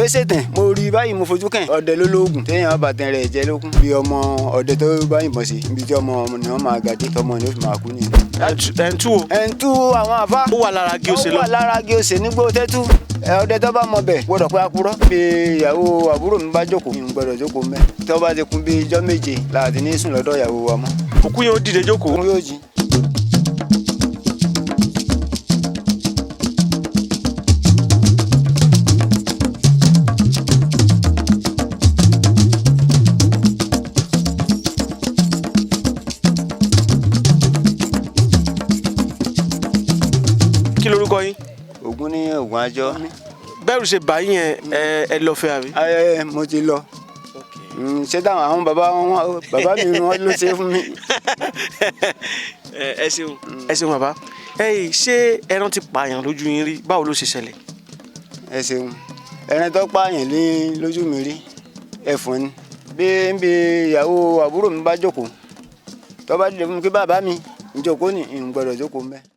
Kò ṣètàn, mo rí báyìí, mo fojú kàn. Ọdẹ ló lóògùn téèyàn bá tẹ̀ rẹ̀ jẹ́ lókun. Bí ọmọ ọdẹ tó bá yìnbọn sí ibi tí ọmọ ni wọ́n máa gàdé, tọmọ ni ó fi máa kú nìyẹn. Ẹ̀ ń tú o. Ẹ̀ ń tú àwọn àfa. Ó wà lára gí òsè Ó lọ. wà lára gí òsè nígbó tẹ́tú. Ọdẹ tó bá mọ bẹ̀ gbọ́dọ̀ pé akurọ́. Bí ìyàwó àbúrò mi bá jókòó, mi ò gbọ́dọ̀ jókòó mẹ́. Tó bá ti kún bí ijọ́ 7 láti ní sùn lọ́dọ̀ ìyàwó wa mọ́. Òkú yẹn ó dìde jókòó. Òun yóò jí. Kí lorúkọ yín? Ògún ní Ògún àjọ. Bẹ́ẹ̀rù ṣe bá yín yẹn, ẹ lọ fẹ́ àbí? Ẹ mo ti lọ. Ṣé táwọn àwọn bàbá wọn, bàbá mi wọn ló ṣe fún mi. Ẹ ṣeun, ẹ ṣeun bàbá. Ẹ yìí, ṣé ẹran ti pààyàn lójú yín rí? Báwo ló ṣe ṣẹlẹ̀? Ẹ ṣeun. Ẹran tó pààyàn ní lójú mi rí, ẹfun ni. Bí ń bi ìyàwó àbúrò mi bá jókòó, tó bá dìde fún mi pé bàbá mi ń jókòó ní, ń gbọ́dọ̀ jókòó mẹ́.